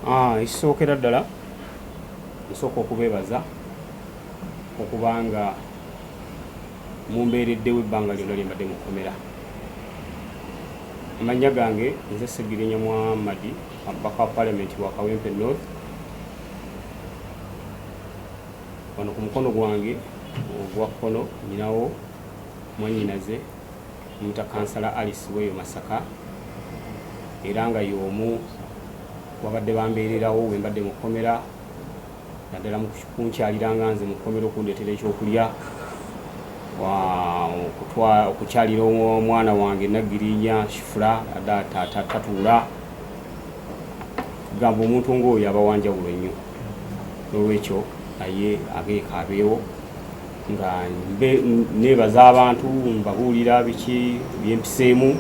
Ekisookera ddala nsooka okubeebaza okubanga mumbeereddewo ebbanga lyonna lye mbadde mu kkomera. Amannya gange nze Ssegirinya Muhammad, omubaka wa Palamenti wa Kawempe North. Wano ku mukono gwange ogwa kkono nyinawo mwannyinaze muyita Kansala Alice Weeyo Masaka, era nga y'omu wabadde bambeererawo we mbadde mu kkomera, naddala mu kunkyalira nga nze mu kkomera, okundeetera ekyokulya, okukyalira omwana wange Naggirinya Shifula adde tatuula. Kugamba omuntu ng'oyo aba wanjawulo nnyo, n'olwekyo naye ageeka abeewo nga neebaza abantu, mbabuulira biki byempiseemu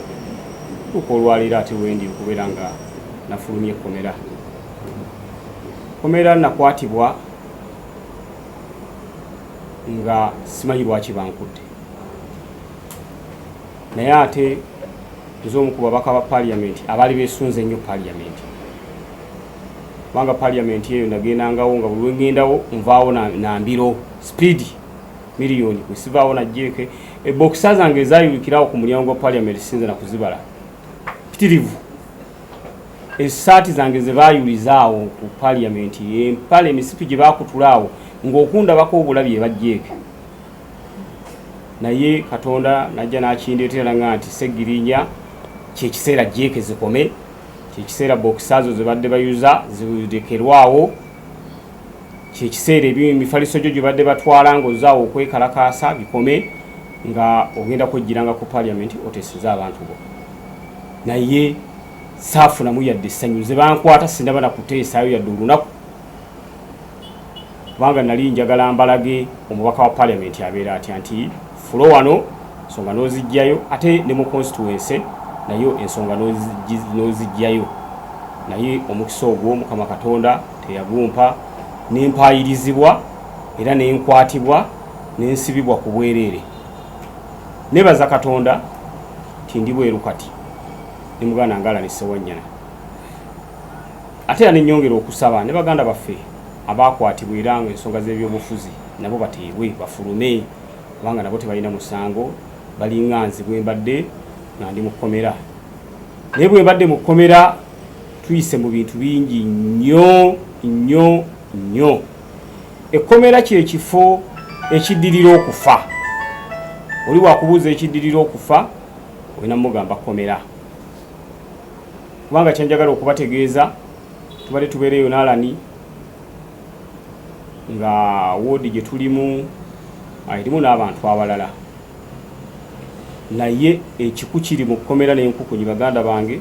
tuuka olwaleero ate wendi okubeera nga nafulumya ekkomera. Kkomera nakwatibwa nga simanyi lwaki bankutte, naye ate nze omu ku babaka ba Parliament abaali beesunze ennyo Parliament, kubanga Parliament eyo nagendangawo nga buli lwengendawo nvaawo na mbiro, speed miliyoni kwesivaawo najjeeke. Ebokisa zange ezayulikirawo ku mulyango gwa Parliament sinze nakuzibala, pitirivu. Essaati zange ze baayulizaawo ku Parliament, empale, emisipi gye baakutulaawo ng'okundabako obulabi ebajjeeke, naye Katonda najja n'akindeetera nga nti Ssegirinya kyekiseera jeeke zikome, kyekiseera bokisa zo ze badde bayuza zirekerwawo, kyekiseera emifaliso gyo gye badde batwala ng'ozaawo okwekalakaasa bikome, nga ogenda kwejjiranga ku Parliament oteeseze abantu bo. Naye saafunamu yadde essanyu. Nze bankwata sinaba nakuteesaayo yadde olunaku, kubanga nali njagala mbalage omubaka wa Parliament abeera atya, nti fulo wano ensonga n'ozijjayo, ate ne mu constituency nayo ensonga n'ozijjayo. Naye omukisa ogwo Mukama Katonda teyagumpa, nempaayirizibwa era nenkwatibwa nensibibwa ku bwereere. Nebaza Katonda nti ndi bweru kati ne muganda ngala ne Ssewanyana. Ate era nenyongera okusaba ne baganda baffe abakwatibwa era nga ensonga z'ebyobufuzi nabo bateebwe bafulume, kubanga nabo tebalina musango, balinga nze bwe mbadde nga ndi mu kkomera. Naye bwe mbadde mu kkomera tuyise mu bintu bingi nnyo nnyo nnyo. Ekkomera kye kifo ekiddirira okufa. Oli wakubuuza ekiddirira okufa, olina mugamba kkomera. Kubanga kyenjagala okubategeeza, tubadde tubeereyo n'Alani nga woodi gye tulimu erimu n'abantu abalala, naye ekiku kiri mu kkomera n'enkukunyi. Baganda bange,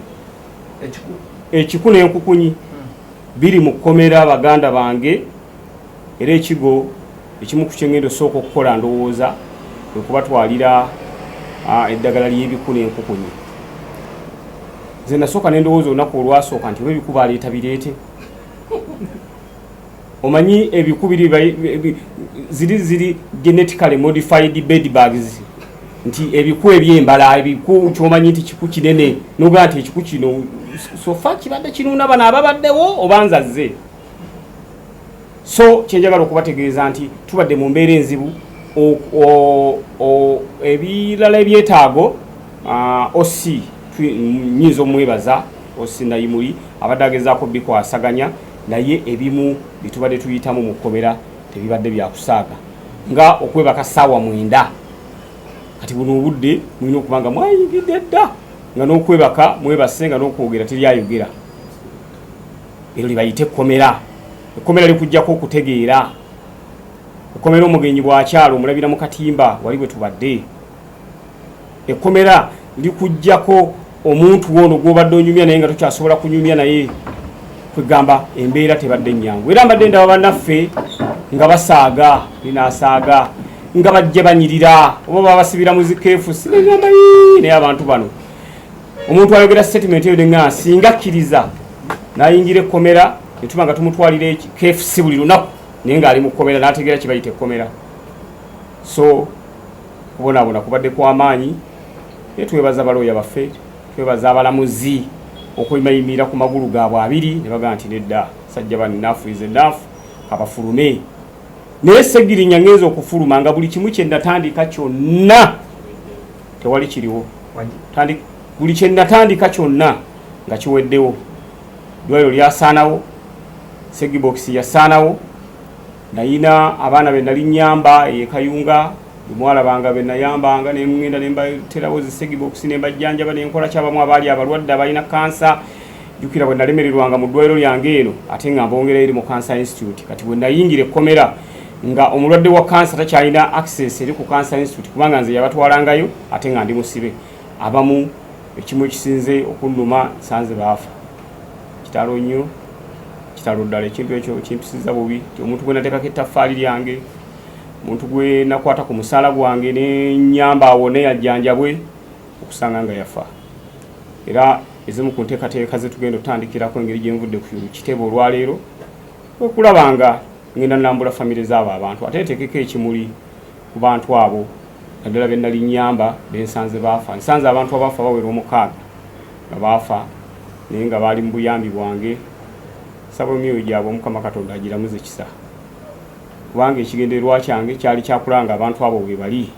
ekiku n'enkukunyi biri mu kkomera, baganda bange. Era ekigo ekimu ku kyengenda osooka okukola ndowooza kwe kubatwalira eddagala ly'ebiku n'enkukunyi. Nze nasooka ne ndowooza olunaku olwasooka nti oba ebiku baleeta bireete, omanyi ebiku biri ziri genetically modified bed bugs, nti ebiku ebyembala, ebiku kyomanyi nti kiku kinene, nogaa nti ekiku kino sofa kibadde kinuuna bano ababaddewo oba nzazze. So kyenjagala okubategeeza nti tubadde mu mbeera enzibu. Ebirala ebyetaago, osi nyinza omwebaza osi Nayimuli abadde agezaako bikwasaganya, naye ebimu byetubadde tuyitamu mu kkomera tebibadde byakusaaga, nga okwebaka ssaawa 9. Kati buno obudde mulina okuba nga mwayingidde dda, nga n'okwebaka mwebase, nga n'okwogera teryayogera. Eryo lyebayita ekkomera. Ekkomera likuggyako okutegeera. Ekkomera omugenyi bw'akyala omulabira mu katimba wali bwe tubadde. Ekkomera likuggyako omuntu wono gw'obadde onyumya naye nga tokyasobola kunyumya naye. Kwegamba embeera tebadde nnyangu, era mbadde ndaba bannaffe nga basaaga linaasaaga nga bajja banyirira oba babasibira mu zikeefu, sinegamba naye abantu bano. Omuntu ayogera statement eyo neŋŋaa singa akkiriza n'ayingira ekkomera ne tuba nga tumutwalira KFC buli lunaku, naye ng'ali mu kkomera n'ategeera kibayita ekkomera. So kubonaabona kubadde kw'amaanyi, naye twebaza balooya baffe, twebaza abalamuzi. okwemayimira ku magulu gaabwe abiri ne bagamba nti nedda, sajja bano, enough is enough, kabafulume. Naye Segirinya ngenza okufuluma nga buli kimu kye natandika kyonna tewali kiriwo. Buli kye natandika kyonna nga kiweddewo. Ddwaliro lyasaanawo, Segibox yasaanawo. Nayina abaana be nali nyamba e Kayunga, bemwalabanga be nayambanga, nengenda nembaterawo zi Segibox, nembajjanjaba, nenkola kyabamu abaali abalwadde abalina kansa. Jjukira bwe nalemererwanga mu ddwaliro lyange eno, ate nga mbongera eri mu Cancer Institute. Kati bwe nayingira ekkomera nga omulwadde wa kansa takyalina access eri ku Cancer Institute, kubanga nze yabatwalangayo ate nga ndi musibe. Abamu, ekimu ekisinze okunnuma, nsanze baafa. Kitalo nnyo, kitalo ddala. Ekintu ekyo kimpisiza bubi ti omuntu gwe nateekako ettaffaali lyange, omuntu gwe nakwata ku musaala gwange nenyamba awone yajjanjabwe, okusanga nga yafa. Era ezimu ku nteekateeka zetugenda otandikirako, engeri gyenvudde ku kitebe olwaleero, okulaba nga ngenda nambula famire zaabo abantu, ate nteekeko ekimuli ku bantu abo, naddala be nali nyamba bensanze baafa. Nsanze abantu abafa bawera 6 nga baafa, naye nga baali mu buyambi bwange. Saba emyoyo gyabwe Omukama Katonda agiramuze kisa, kubanga ekigendererwa kyange kyali kyakulaba nga abantu abo bwe bali.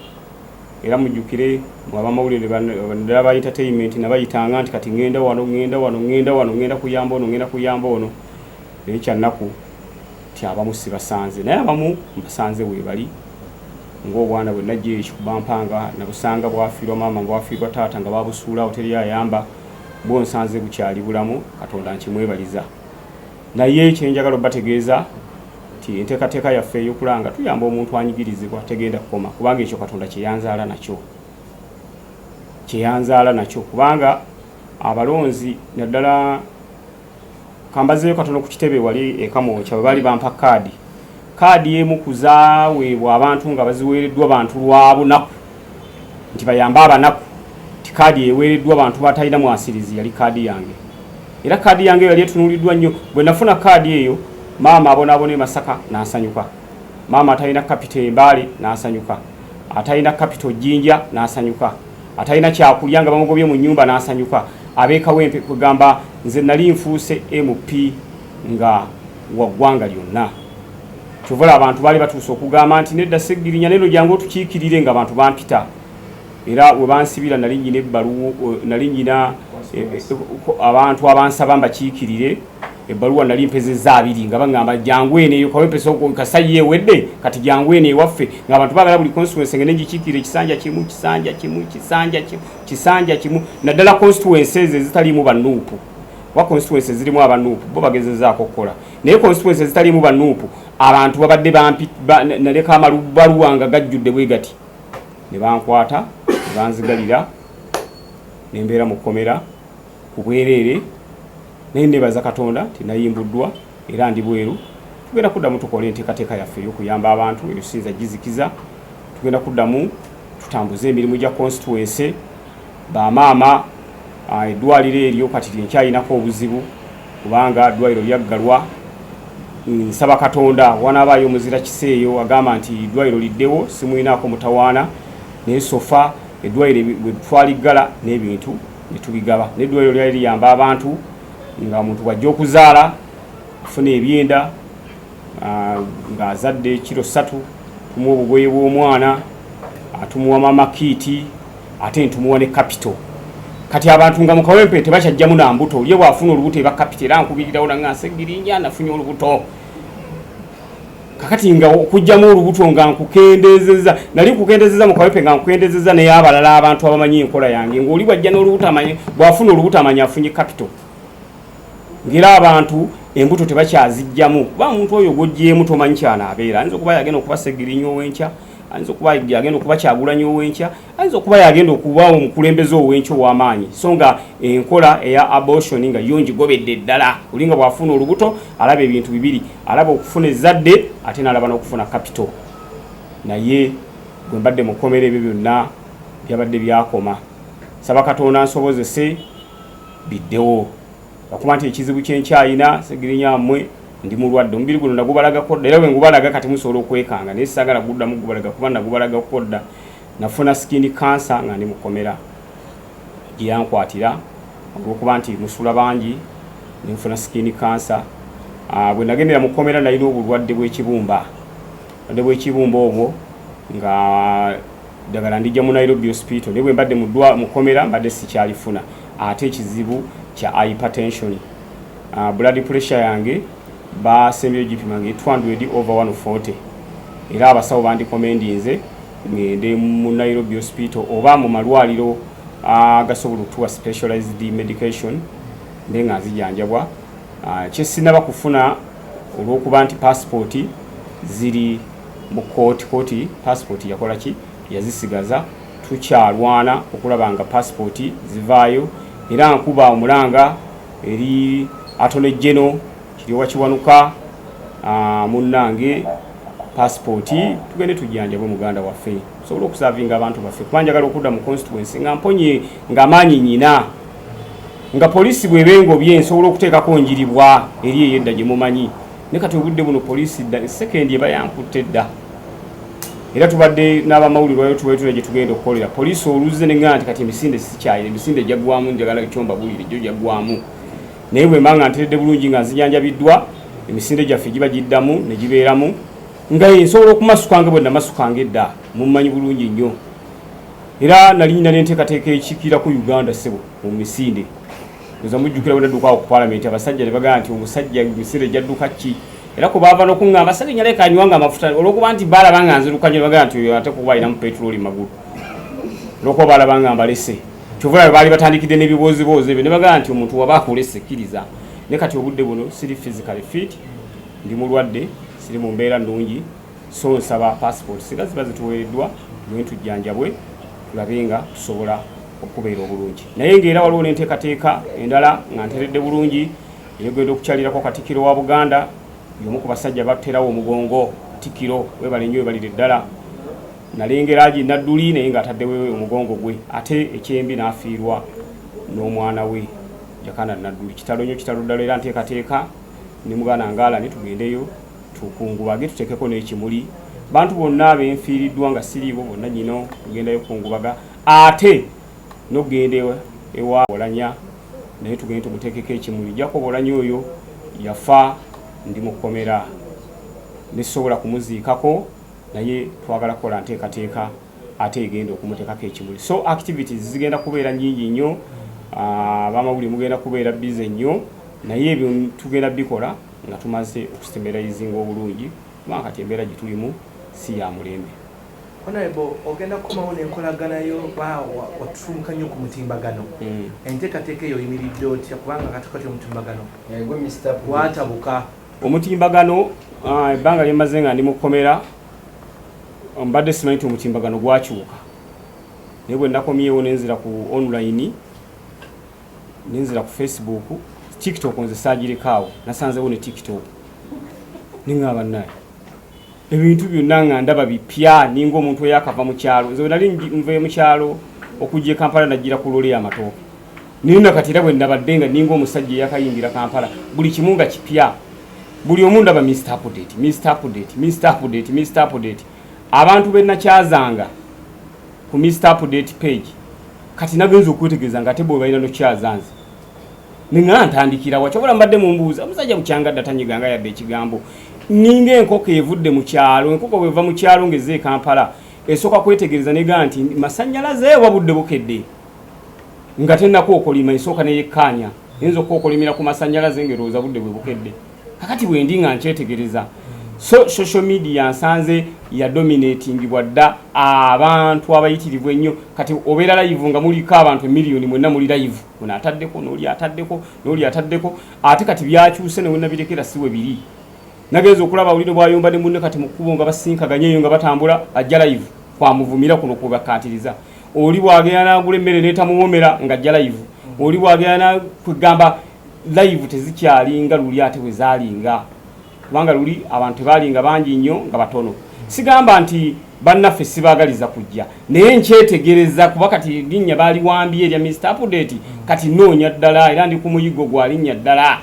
Era mujjukire mu abamawulire, naddala ba entertainment, nabayitanga nti kati ŋŋenda wano, ŋŋenda wano, ŋŋenda wano, ŋŋenda kuyamba ono, ŋŋenda kuyamba ono. Naye kyannaku ti abamu sibasanze, naye abamu mbasanze weebali, ng'obwana bwe najja ekikuba mpanga nabusanga bwafiirwa maama, bwafiirwa taata, nga babusuulaawo, teri ayamba. Bwo nsanze bukyali bulamu, Katonda nkimwebaliza. Naye kyenjagala obategeeza nti enteekateeka yaffe ey'okulaba nga tuyamba omuntu anyigirizibwa tegenda kukoma, kubanga ekyo Katonda kyeyanzaala nakyo, kyeyanzaala nakyo. Kubanga abalonzi, naddala kambazeeyo katono ku kitebe wali eKamwokya, bwe baali bampa kaadi, kaadi emu ku zaaweebwa abantu nga baziweereddwa bantu lwa bunaku nti bayambe abanaku, ti kaadi eweereddwa bantu batalina mwasirizi, yali kaadi yange. Era kaadi yange yali etunuuliddwa nnyo. Bwe nafuna kaadi eyo, maama abonaabona e Masaka n'asanyuka, maama atalina capital Embaale n'asanyuka, atalina capital Jjinja n'asanyuka, atalina kyakulya nga bamugobye mu nnyumba n'asanyuka, abeekawempe. Kwegamba nze nali nfuuse MP nga wa ggwanga lyonna. Kyovala abantu baali batuuse okugamba nti nedda, Seggirinya neno jangu otukiikirire, nga abantu bampita. Era we bansibira nali nyina ebbaluwa, nali nyina abantu abansaba mbakiikirire. Ebbaluwa nali mpezezza 20 nga baŋŋamba jangu eno eyo Kawempe kasayi ewedde, kati jangu eno ewaffe, ng'abantu baagala buli constituency ngende ngikiikirire, ekisanja kimu, kisanja kimu, kisanja kimu, kisanja kimu, naddala constituency ezo ezitaliimu ba NUP. Kuba constituency ezirimu aba NUP bo bagezezaako okukola, naye constituency ezitaliimu ba NUP abantu babadde bampi naleka amabaluwa nga gajjudde bwe gati, ne bankwata ne banzigalira nembeera mu kkomera ku bwereere. Naye nebaza Katonda nti nayimbuddwa era ndi bweru. Tugenda kuddamu tukole enteekateeka yaffe ey'okuyamba abantu, eyo siyinza gizikiza. Tugenda kuddamu tutambuze emirimu gya constituency, bamaama. Eddwaliro eryo kati lyenkyayinako obuzibu, kubanga ddwaliro lyaggalwa. Nsaba Katonda wanaabaayo omuzira kiseeyo agamba nti eddwaliro liddewo, simulinaako mutawaana. Naye so far eddwaliro bwe twaliggala n'ebintu ne tubigaba, n'eddwaliro lyali liyamba abantu nga omuntu bw'ajja okuzaala afuna ebyenda, ng'azadde kiro 3 tumuwa obugoye bw'omwana, atumuwa mama kit, ate ntumuwa ne capital. Kati abantu nga mukawempe tebakyajjamu na mbuto. Ye bw'afuna olubuto eba capital. Era nkubirirawo nanga Nseggirinya nafunye olubuto. Kakati nga okugjamu olubuto nga nkukendezeza, nali nkukendezeza mu Kawempe, nga nkukendezeza naye abalala abantu abamanyi enkola yange, ng'oli bwajja n'olubuto amanye bw'afuna olubuto amanye afunye capital, ngera abantu embuto tebakyazijjamu, kuba omuntu oyo gw'oggyeemu tomanyi kyanaabeera. Ayinza okuba yagenda okuba Segirinya ow'enkya, ayinza okuba yagenda okuba Kyagulanyi ow'enkya, ayinza okuba yagenda okuba omukulembeze ow'enkya ow'amaanyi. So nga enkola eya abortion nga yo ngigobedde ddala. Oli nga bw'afuna olubuto alaba ebintu bibiri: alaba okufuna ezzadde, ate n'alaba n'okufuna capital. Naye bwe mbadde mu kkomera ebyo byonna byabadde byakoma. Saba Katonda nsobozese biddewo, okuba nti ekizibu kyenkyayina, Segirinya mmwe, ndi mulwadde. Omubiri guno nagubalagako dda, era bwe ngubalaga kati musobola okwekanga, naye saagala guddamu gubalaga kuba nagubalagako dda. Nafuna skin cancer nga ndi mukomera, gyeyankwatira. Olwokuba nti musula bangi, nenfuna skin cancer. Bwe nagendera mu kkomera nalina obulwadde bw'ekibumba. Obulwadde bw'ekibumba obwo nga ddagala ndijja mu Nairobi Hospital, naye bwe mbadde mu kkomera mbadde sikyalifuna. Ate ekizibu kya hypertension, blood pressure yange basembyeyo gipima nga 200 over 140, era abasawo bandikomendinze ngende mu Nairobi Hospital oba mu malwaliro agasobola okutuwa specialized medication mbe nga nzijanjabwa. Kyesinaba kufuna olw'okuba nti passport ziri mu kooti. Kooti passport yakola ki? Yazisigaza. Tukyalwana okulaba nga passport zivaayo, era nkuba omulanga eri Attorney General Kiryowa Kiwanuka, munnange, passport tugende tujjanjabwe muganda waffe, tusobole okusavinga abantu baffe, kuba njagala okudda mu constituency nga mponye, nga maanyi nyina, nga poliisi bw'eba engobye nsobola okuteekako njiribwa eri ey'edda gye mumanyi. Ne kati obudde buno poliisi dda sekendi eba yankutte dda. Era tubadde n'abamawulire wayo, tubaye tula gye tugenda okukolera poliisi oluzze, ne ŋŋamba nti kati emisinde sikyayira, emisinde gyaggwamu. Njagala kyombabuulire, gyo gyaggwamu, naye bwe mba nga nteredde bulungi, nga nzijanjabiddwa, emisinde gyaffe giba giddamu ne gibeeramu nga nsobola okumasuka nga bwe namasukanga edda. Mummanyi bulungi nnyo, era nali nyina n'enteekateeka ekiikirako Uganda, ssebo, mu misinde. Oza mujjukira bwe naddukawo ku palamenti, abasajja ne bagamba nti omusajja misinde gyadduka ki? Era kwe baava n'okuŋŋamba Sseginya leka anywanga amafuta, olw'okuba nti baalaba nga nziruka nnyo, ne bagamba nti oyo ate kuba alinamu petulooli magulu, olw'okuba baalaba nga mbalese. Kyova olaba baali batandikidde n'ebibooziboozi ebyo, ne bagamba nti omuntu waba akulese kkiriza. Ne kati obudde buno siri physically fit, ndi mulwadde, siri mu mbeera nnungi, so nsaba passport singa ziba zituweereddwa tugende tujjanjabwe, tulabe nga tusobola okubeera obulungi. Naye ng'era waliwo n'enteekateeka endala nga nteredde bulungi eyogenda okukyalirako Katikkiro wa Buganda, y'omu ku basajja batuterawo omugongo. Katikkiro, webale nnyo, webalire ddala. Nalengera agi Nadduli, naye ng'ataddewo omugongo gwe, ate ekyembi n'afiirwa n'omwana we Jakana Nadduli. Kitalo nnyo, kitalo ddala. Era nteekateeka ne muganda Ngaalani tugendeyo tukungubage, tuteekeko n'ekimuli bantu bonna abenfiiriddwa nga siriiwo bonna nyino tugendayo kukungubaga, ate n'okugenda ewa Olanya naye tugende tumuteekeko ekimuli. Jacob Olanya oyo yafa ndi mu kkomera, nesobola kumuziikako, naye twagala kukola nteekateeka ate egenda okumuteekako ekimuli. So activities zigenda kubeera nyingi nnyo, abamawulire mugenda kubeera busy nnyo, naye ebyo tugenda bikola nga tumaze okustemerayizinga obulungi, kubanga kati embeera gye tulimu si ya mulembe. Honorable, ogenda kukomawo n'enkolaganayo watutumuka nnyo ku mutimbagano. Enteekateeka eyo oyimiridde otya? Kubanga kati kati omutimbagano gwe Mr. gwatabuka. Omutimbagano, ebbanga lyemaze nga ndi mu kkomera mbadde simanyi nti omutimbagano gwakyuka, naye bwe nakomyewo nenzira ku online, nenzira ku Facebook, TikTok nze saagirekaawo, nasanzewo ne TikTok, neŋŋamba naye ebintu byonna nga ndaba bipya, ninga omuntu eyakava mu kyalo. Nze bwe nali nvuye mu kyalo okujja e Kampala, najjira ku loole y'amatooke, naye nakati era bwe nabadde nga ninga omusajja eyakayingira Kampala, buli kimu nga kipya, buli omu ndaba Mr Update, Mr Update, Mr Update, Mr Update. Abantu be nakyazanga ku Mr Update page, kati nagenza okwetegereza nga ate bwe balina nokyaza nze, neŋa ntandikirawa? Kyobula mbadde mumbuuza, omusajja bukyanga dda tanyiganga yadde ekigambo. Ninga enkoko evudde mu kyalo. Enkoko bweva mu kyalo ng'ezze e Kampala, esooka kwetegereza nega nti masanyalaze wabudde bukedde, nga tennakookolima, esooka neyekkaanya. Eyinza okukookolimira ku masanyalaze ng'erowooza budde bwe bukedde. Kakati bwendi nga nkyetegereza, so social media nsanze yadominatingibwa dda abantu abayitirivu ennyo. Kati obeera live nga muliko abantu emiliyoni, mwenna muli live, ono ataddeko, n'oli ataddeko, n'oli ataddeko. Ate kati byakyuse, newenabirekera si we biri. Nagenza okulaba olino bwayomba ne munne kati mu kkubo nga basinkaganye eyo nga batambula, ajja live kwamuvumira kuno kwebakkaatiriza. Oli bwagenda n'agula emmere n'etamuwomera, ng'ajja live. Oli bwagenda kwegamba live tezikyalinga luli ate bwe zaalinga, kubanga luli abantu tebaalinga bangi nnyo, nga batono. Sigamba nti bannaffe sibaagaliza kujja, naye nkyetegereza kuba kati linnya baaliwambye erya Mr Update. Kati noonya ddala, era ndi ku muyigo gwa linnya ddala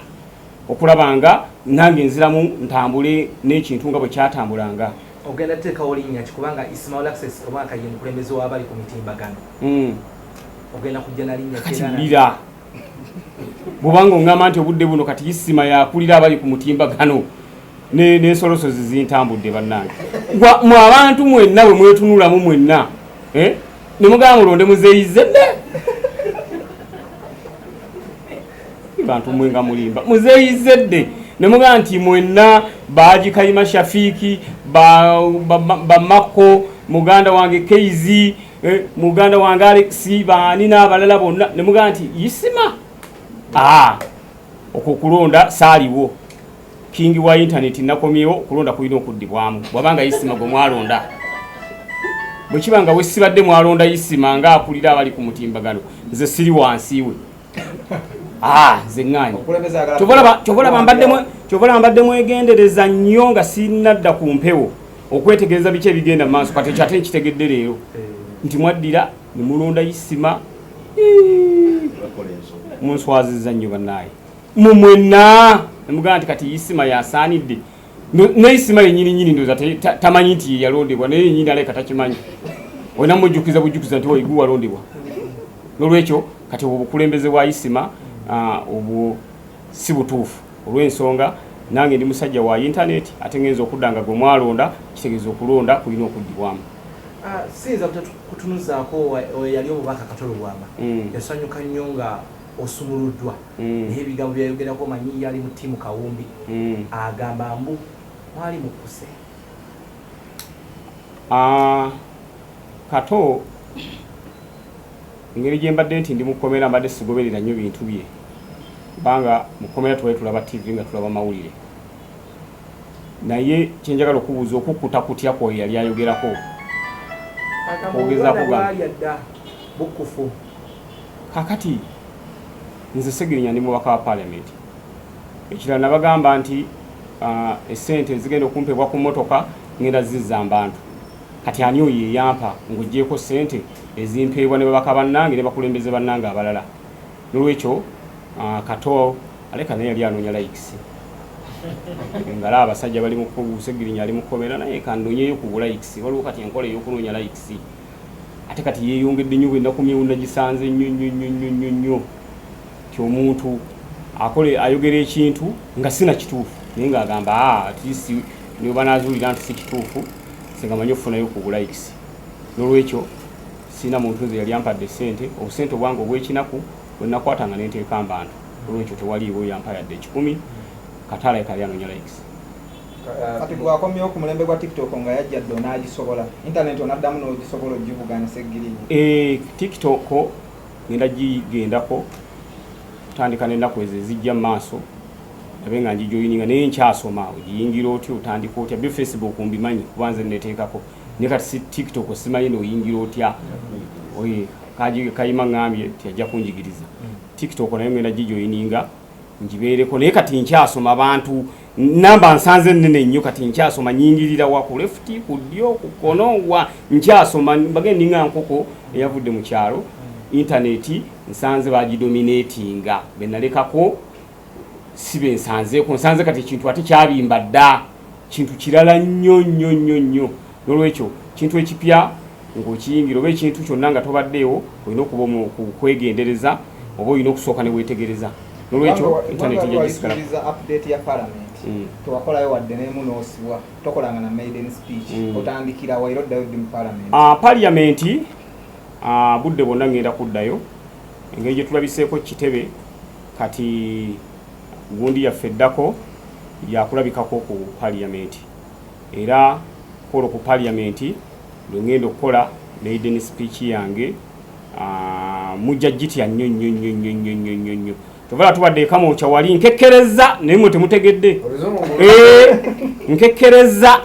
okulaba nga nange nziramu ntambule n'ekintu nga bwe kyatambulanga. Ogenda tuteekawo linnya ki? Kubanga Ismail Access omwaka ye mukulembeze w'abali ku mitimbagano. Ogenda kujja na linnya Kati wulira. Bwobanga oŋŋamba nti obudde buno kati Isima yakulira abali ku mutimbagano n'ensolosozi zintambudde bannange. Mwe abantu mwenna bwe mwetunulamu mwenna, eh? Ne mugamba mulonde Muzeeyi Zedde, bantu mwe nga mulimba. Muzeeyi Zedde ne mugamba nti mwenna Baji Kayima Shafiiki, Bamako, muganda wange Keizi, muganda wange Alex, baani n'abalala bonna, ne mugamba nti Isima. Okwo kulonda saaliwo. King wa internet nakomyewo, okulonda kulina okuddibwamu bwabanga Isima gwe mwalonda. Bwe kiba nga wesibadde mwalonda Isima ng'akulira abali ku mutimbagano, nze siri wansi we. Nze ŋŋaanyi. Kyova mbadde mwegendereza nnyo nga sinnadda ku mpewo okwetegereza biki ebigenda mu maaso. Kati ekyo ate nkitegedde leero nti mwaddira ne mulonda Isima. Munswazizza nnyo bannaaye mumwenna, nemugamba nti kati Isima yasaanidde. Ne Isima yennyini nnyini ndowooza tamanyi nti ye yalondebwa, naye yennyini alabika takimanyi. Olina mujjukiza bujjukiza nti oigu walondebwa. N'olwekyo kati obwo obukulembeze bwa Isima obwo si butuufu, olw'ensonga nange ndi musajja wa intaneti, ate ngenza okudda nga gwe mwalonda, kitegeeza okulonda kulina okuddibwamu. Siyinza kutunuzaako yali omubaka Kato Lubwama yasanyuka nnyo nga osumuluddwa, naye ebigambo byayogerako manyi yali mu ttiimu Kawumbi, agamba mbu mwali mukkuse. Kato engeri gye mbadde nti ndi mukomera, mbadde sigoberera nnyo bintu bye, kubanga mukomera tubadde tulaba TV nga tulaba mawulire. Naye kyenjagala okubuuza, okukkuta kutya kwoyo yali ayogerako? Dda bukkufu. Kakati nze Segirinya ndi mubaka wa parliament. Ekirala nabagamba nti esente ezigenda okumpebwa ku motoka ngenda zizza mbantu. Kati ani oyo eyampa ng'ogyeko sente ezimpeebwa ne babaka bannange ne bakulembeze bannange abalala? Nolwekyo Kato aleka naye yali anoonya likes, ngala abasajja bali mu Segirinya ali mukomera, naye kanonyeyo ku likes. Waliwo kati enkola ey'okunoonya likes, ate kati yeeyongedde nnyo. Bwe nakomyewo nagisanze nnyo nnyo nnyo nnyo nnyo nnyo ti omuntu akole ayogera ekintu nga sina kituufu, naye ng'agamba at least niwe banaazuulira nti si kituufu, singa manyi okufunayo ku likes. N'olwekyo sina muntu nze yali ampadde sente. Obusente obwange obw'ekinaku bwe nakwatanga nenteeka mbantu. Olwekyo tewaliiwo yampa yadde 100. Katala kali anoonya likes. Kati gwakomyewo ku mulembe gwa TikTok nga yajja dde, onaagisobola internet? Onaddamu n'ogisobola ogivuganya, Segirinya? TikTok ngenda gigendako kutandika n'ennaku ezo ezijja mu maaso, nabe nga ngijoyininga, naye nkyasoma ogiyingira otya, otandika otya. Byo Facebook mbimanyi kuba nze neteekako, naye kati si TikTok simanyi nooyingira otya. Oye, Kayima ŋŋambye nti ajja kunjigiriza TikTok, naye ngenda gijoyininga ngibeereko, naye kati nkyasoma. Bantu namba nsanze nnene nnyo, kati nkyasoma nyingirira wa, ku left, ku ddyo, ku kkono, wa nkyasoma. Mbage ninga nkoko eyavudde mu kyalo. Intaneti nsanze bagidominatinga, benalekako si bensanzeeko. Nsanze kati ekintu ate kyabimba dda, kintu kirala nnyo nnyo nnyo nnyo. Nolwekyo kintu ekipya ng'okiyingira oba ekintu kyonna nga tobaddeewo, olina okuba kwegendereza oba olina okusooka ne weetegereza. Nolwekyo intaneti nja gisigala. Update ya parliament, tewakolayo wadde n'emu n'osibwa, tokolanga na maiden speech. Otandikira waira oddayo ddi mu parliament? Parliament budde bwonna ngenda kuddayo. Engeri gye tulabiseeko kitebe kati, gundi yaffe eddako yakulabikako ku parliament, era kwolwo ku parliament lwe ngenda okukola maiden speech yange. Mujja gitya nnyo nnyo nnyo nnyo nnyo nnyo nnyo nnyo. Tovala tubadde ekamwokya wali nkekkereza, naye mwe temutegedde. Nkekkereza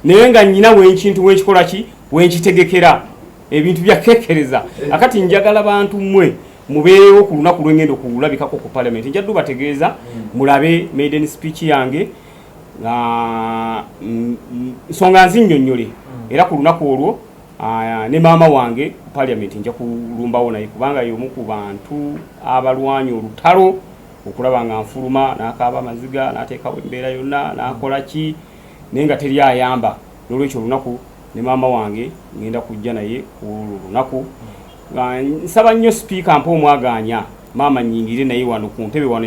naye nga nyina wenkintu wenkikola ki, wenkitegekera ebintu bya kekkereza. Akati njagala bantu mmwe mubeerewo ku lunaku lwengenda okulabikako ku parliament. Nja dubategeeza mulabe maiden speech yange nga nsonga nzinnyonnyole, era ku lunaku olwo ne maama wange ku parliament nja kulumbawo naye, kubanga y'omu ku bantu abalwanya olutalo okulaba nga nfuluma, n'akaaba amaziga, n'ateekawo embeera yonna, n'akola ki, naye nga teri ayamba. N'olwekyo olunaku ne maama wange ngenda kujja naye ku olwo lunaku. Nga nsaba nnyo sipiika mpa omwagaanya. Maama nyingire naye wano ku ntebe wano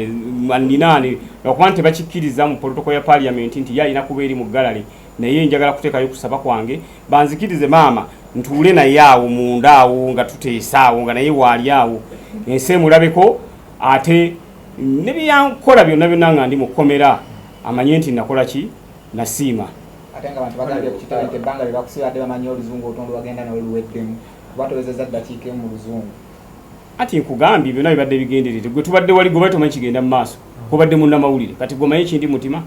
anninaane, lwakuba nti tebakikkiriza mu protocol ya parliament nti ye alina kuba eri mu gallery, naye njagala kuteekayo kusaba kwange banzikirize maama ntuule naye awo munda awo nga tuteesa awo nga naye waali awo, ensi emulabeko, ate ne byeyankola byonna byonna nga ndi mu kkomera amanye nti nakola ki, nasiima. Ate nga abantu bagambye ku kitebe nti ebbanga lye bakusibadde bamanyi oluzungu otondo bagenda nawe luweddemu, kuba towezezza ddakiika emu mu luzungu. Ati nkugambye byonna bibadde bigenderere. Gwe tubadde wali gwe tomanyi kigenda mu maaso, gobadde munnamawulire, kati gwe omanyi kindi mutima.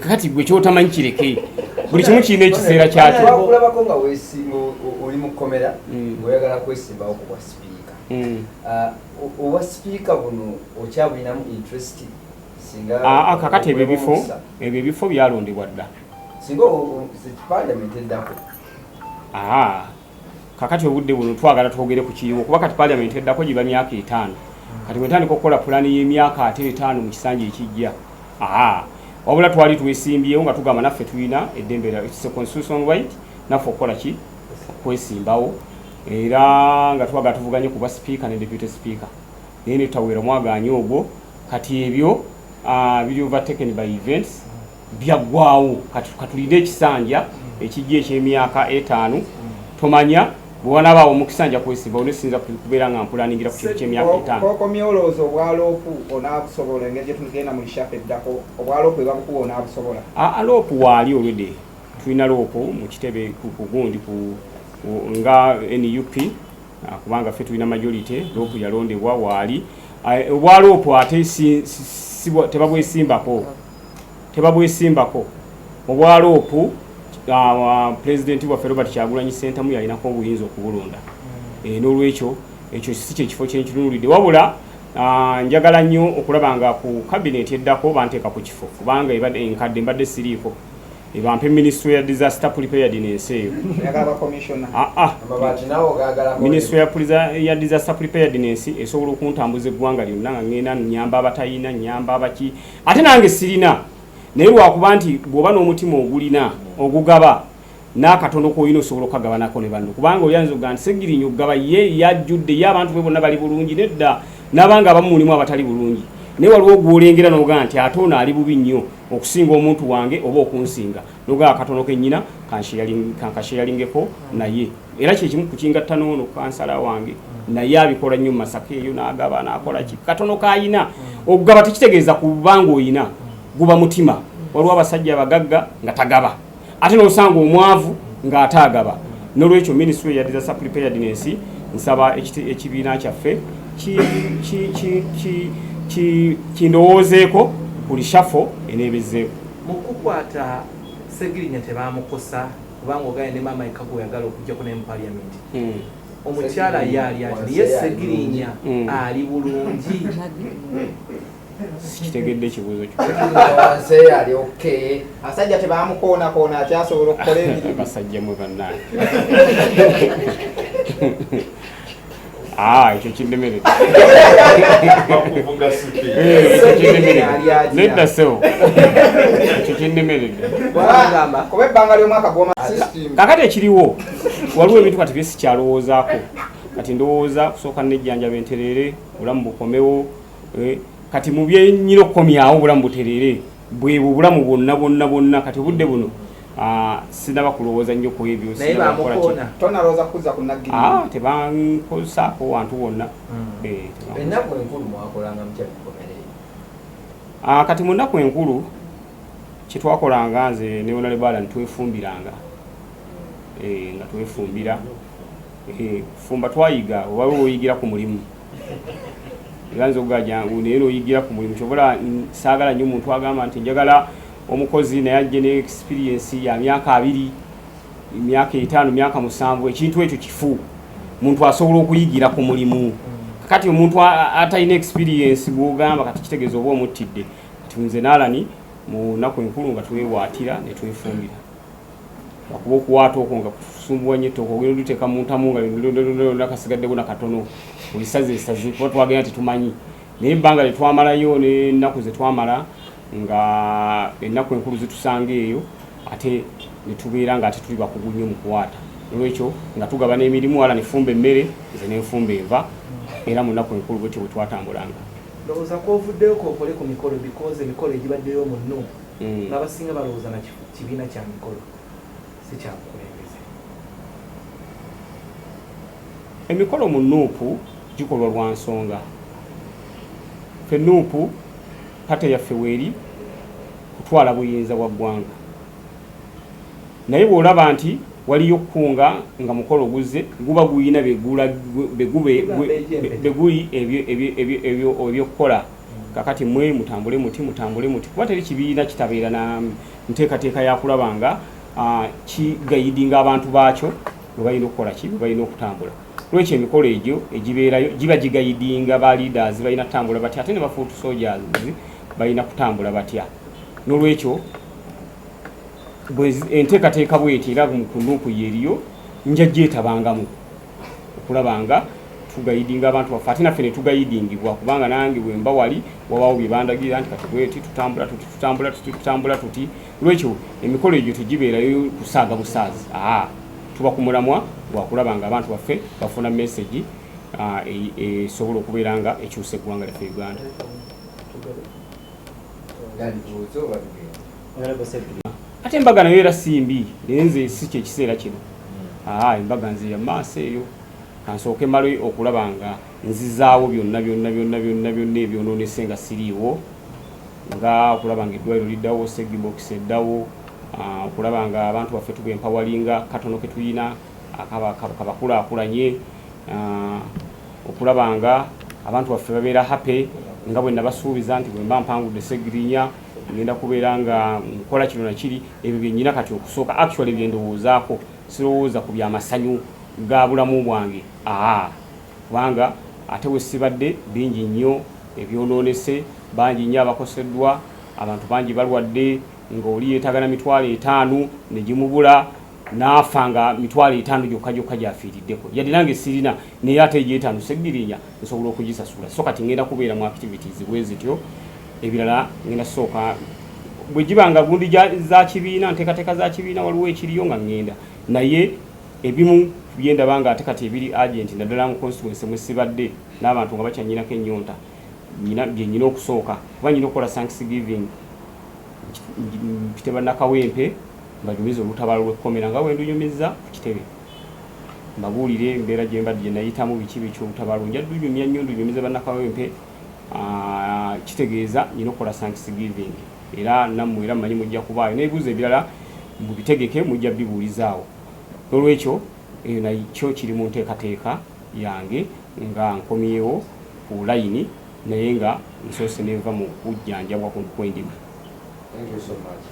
Kakati gwe kyotamanyi kireke, buli kimu kirina ekiseera kyakyo. Twakulabako nga weesimba oli mu kkomera, ng'oyagala kwesimbawo ku bwa sipiika. Obwa sipiika buno okyabulinamu interest singa Kakati ebyo ebifo omukisa? Ebyo ebifo byalondebwa dda. Singa parliament eddako. Kakati obudde buno twagala twogere ku kiriwo, kuba kati parliament eddako giba myaka 5. Kati bwe ntandika okukola pulaani y'emyaka ate 5 mu kisanja ekijja, wabula twali twesimbyewo nga tugamba naffe tulina eddembe, it's a constitutional right naffe okukola ki, okwesimbawo, era nga twagala tuvuganye ku bwa sipiika ne deputy speaker, naye ne tutaweera mwagaanyi ogwo. Kati ebyo biri overtaken by events, byaggwawo. Kati katulinde ekisanja ekijja eky'emyaka 5. Tomanya bwe wanaabaawo omukisa nja kwesimbawo, ne siyinza kubeera nga mpulaningira ku kintu ky'emyaka 5. Kokomye olowooza obwa LOP onaabusobola engeri gye tugenda mu reshuffle eddako? Obwa LOP bwe babukuwa onaabusobola? LOP waali already, tulina LOP mu kitebe ku gundi nga NUP, kubanga ffe tulina majority, LOP yalondebwa waali. Obwa LOP ate tebabwesimbako, tebabwesimbako obwa LOP. Pulezidenti waffe Robert Kyagulanyi Ssentamu yalinako obuyinza okubulonda. N'olwekyo ekyo si kyekifo kyenkitunulidde, wabula njagala nnyo okulaba nga ku kabineti eddako banteeka ku kifo, kubanga ebadde enkadde mbadde siriiko, ebampe ministry ya disaster preparedness eyo. Oyagala ba commissioner? Amabaati naawe ogagalako? Ministry ya disaster preparedness esobola okuntambuza eggwanga lyonna nga ngenda nyamba abatayina, nyamba abaki, ate nange sirina, naye lwakuba nti bw'oba n'omutima ogulina ogugaba n'akatono k'olina osobola okukagabanako ne banno, kubanga oli ayinza okugamba nti Segirinya okugaba ye yajjudde, ye abantu be bonna bali bulungi. Nedda, n'abanga abamu mulimu abatali bulungi, naye waliwo gw'olengera n'ogamba nti ate ono ali bubi nnyo okusinga omuntu wange oba okunsinga, n'ogamba akatono kennyina kankasheyaringeko naye. Era kyekimu kukingatta n'ono kansala wange, naye abikola nnyo mu Masaka eyo, n'agaba n'akola ki katono k'ayina. Okugaba tekitegeeza kubanga oyina, guba mutima. Waliwo abasajja abagagga nga tagaba, ate n'osanga omwavu ng'ate agaba. N'olwekyo ministry ya disaster preparedness, nsaba ekibiina kyaffe kindowoozeeko ku reshuffle eneebezeeko. Mu kukwata Segirinya tebamukosa, kubanga ogaye ne maama eka gweyagala okujjako naye mu parliament, omukyala ye ali ati naye Segirinya ali bulungi? Sikitegedde ekibuuzo kyo. Wansi ali okay? Abasajja tebamukoonakona, akyasobola okukola emirimu? Basajja mwe bannange, ekyo kindemeredde. Bakuvuga sipi. Ekyo kindemeredde. Ali atya? Nedda ssebo, ekyo kindemeredde. Bwagamba kuba ebbanga ly'omwaka gwoma system. Kakati ekiriwo, waliwo ebintu kati byesikyalowoozaako. Kati ndowooza kusooka nejjanjaba entereere, obulamu bukomewo. Kati mu byenyina okukomyawo obulamu butereere bwebwo obulamu bwonna bwonna bwonna. Kati obudde buno sinaba kulowooza nnyo ku ebyo. Naye sinaba kukola ki. bamukoona? Tonalowooza kukuza ku Naggiri? Tebankozaako wantu wonna. Tebankozaako. Ennaku enkulu mwakolanga mutya mukomere? Kati mu nnaku enkulu kyetwakolanga nze ne Honorable Alan, twefumbiranga. Nga twefumbira. Kufumba twayiga, waliwo oyigira ku mulimu, era nze okugaa jangu naye n'oyigira ku mulimu. Kyobola saagala nnyo omuntu agamba nti njagala omukozi naye ajje ne experience ya myaka 20, emyaka 5, myaka 7. Ekintu ekyo kifu, muntu asobola okuyigira ku mulimu. Kati omuntu atalina experience bwogamba kati kitegeeza oba omuttidde. Kati nze n'Alani mu nnaku enkulu nga twewaatira ne twefumbira, akuba okuwaata okwo nga kusumbuwa nnyo ettooke, ogenda oliteeka mu ntamu nga kasigaddeko na katono, olisaze esaze, kuba twagenda tetumanyi. Naye ebbanga lye twamalayo n'ennaku ze twamala nga ennaku enkulu zitusanga eyo, ate ne tubeera nga ate tuli bakugu nnyo mu kuwaata. Nolwekyo nga tugabana emirimu, wala nefumba emmere, nze nenfumba enva. Era mu nnaku enkulu bwetyo bwe twatambulanga. Ndowooza kwovuddeyo kokole ku mikolo, because emikolo egibaddeyo mu NUP, ng'abasinga balowooza na kibiina kya mikolo, si kya bukulembeze. Emikolo mu NUP gikolwa lwa nsonga. Ffe NUP party yaffe weeri kutwala buyinza bwa ggwanga, naye bw'olaba nti waliyo okukunga nga mukolo guzze, guba guyina beguli ebyokukola. Kakati mwe mutambule muti, mutambule muti, kuba teri kibiina kitabeera na nteekateeka yakulaba nga kiguidinga abantu baakyo bwe balina okukola ki, bwe balina okutambula. Lwekyo emikolo egyo egibeerayo giba giguidinga ba leaders balina kutambula batya, ate ne ba foot soldiers balina kutambula batya. Nolwekyo enteekateeka bweti era ku NUP yeriyo, nja gyetabangamu okulaba nga tuguidinga abantu baffe, ate naffe ne tuguidingibwa, kubanga nange bwe mba wali wabaawo bye bandagira nti kati bweti tutambula tuti, tutambula tuti, tutambula tuti. Lwekyo emikolo egyo tegibeerayo kusaaga busaazi, aa tuba ku mulamwa gwakulaba nga abantu baffe bafuna message esobola okubeera nga ekyusa eggwanga lyaffe Uganda. Yandibuuza oba tugenda? Ate embaga nayo era si mbi, naye nze si kyekiseera kino. Embaga nze ya maaso eyo, kansooke mmale okulaba nga nzizaawo byonna byonna byonna byonna byonna ebyonoonese nga siriiwo, nga okulaba nga eddwaliro liddawo, Ssegibokisi eddawo, okulaba nga abantu baffe tuba empawalinga katono ke tuyina kabakulaakulanye, okulaba nga abantu baffe babeera happy, nga bwe nabasuubiza nti bwe mba mpangudde Segirinya ngenda kubeera nga nkola kino na kiri. Ebyo bye nnyina kati okusooka actually bye ndowoozaako, sirowooza ku byamasanyu ga bulamu bwange, kubanga ate we sibadde bingi nnyo ebyonoonese, bangi nnyo abakoseddwa, abantu bangi balwadde, ng'oli yeetaaga na 50,000 ne gimubula n'afa nga 50,000 gyokka gyokka gy'afiiriddeko. Yadde nange sirina, naye ate egy'etaano Segirinya nsobola okugisasula. So kati ngenda kubeera mu activities bwe zityo, ebirala ngenda sooka bwe giba nga gundi za kibiina, nteekateeka za kibiina, waliwo ekiriyo nga ngenda, naye ebimu byendaba nga ate kati ebiri urgent, naddala mu constituency mwe sibadde n'abantu nga bakyanyinako ennyonta, bye nnyina okusooka, kuba nnyina okukola thanksgiving, mpite bannakawempe mbanyumize olutabaalo lw'ekkomera nga bwe ndunyumiza ku kitebe, mbabuulire embeera gye mbadde gye nayitamu, biki biki. Olutabaalo nja dunyumya nnyo, ndunyumize bannakawempe. Kitegeeza nnyina okukola thanksgiving, era nammwe era mmanyi mujja kubaayo n'ebibuuzo ebirala mubitegeke, mujja bibuulizaawo. N'olwekyo eyo nakyo kiri mu nteekateeka yange nga nkomyewo ku layini, naye nga nsoose nenva mu kujjanjabwa kwendimu. Thank you so much.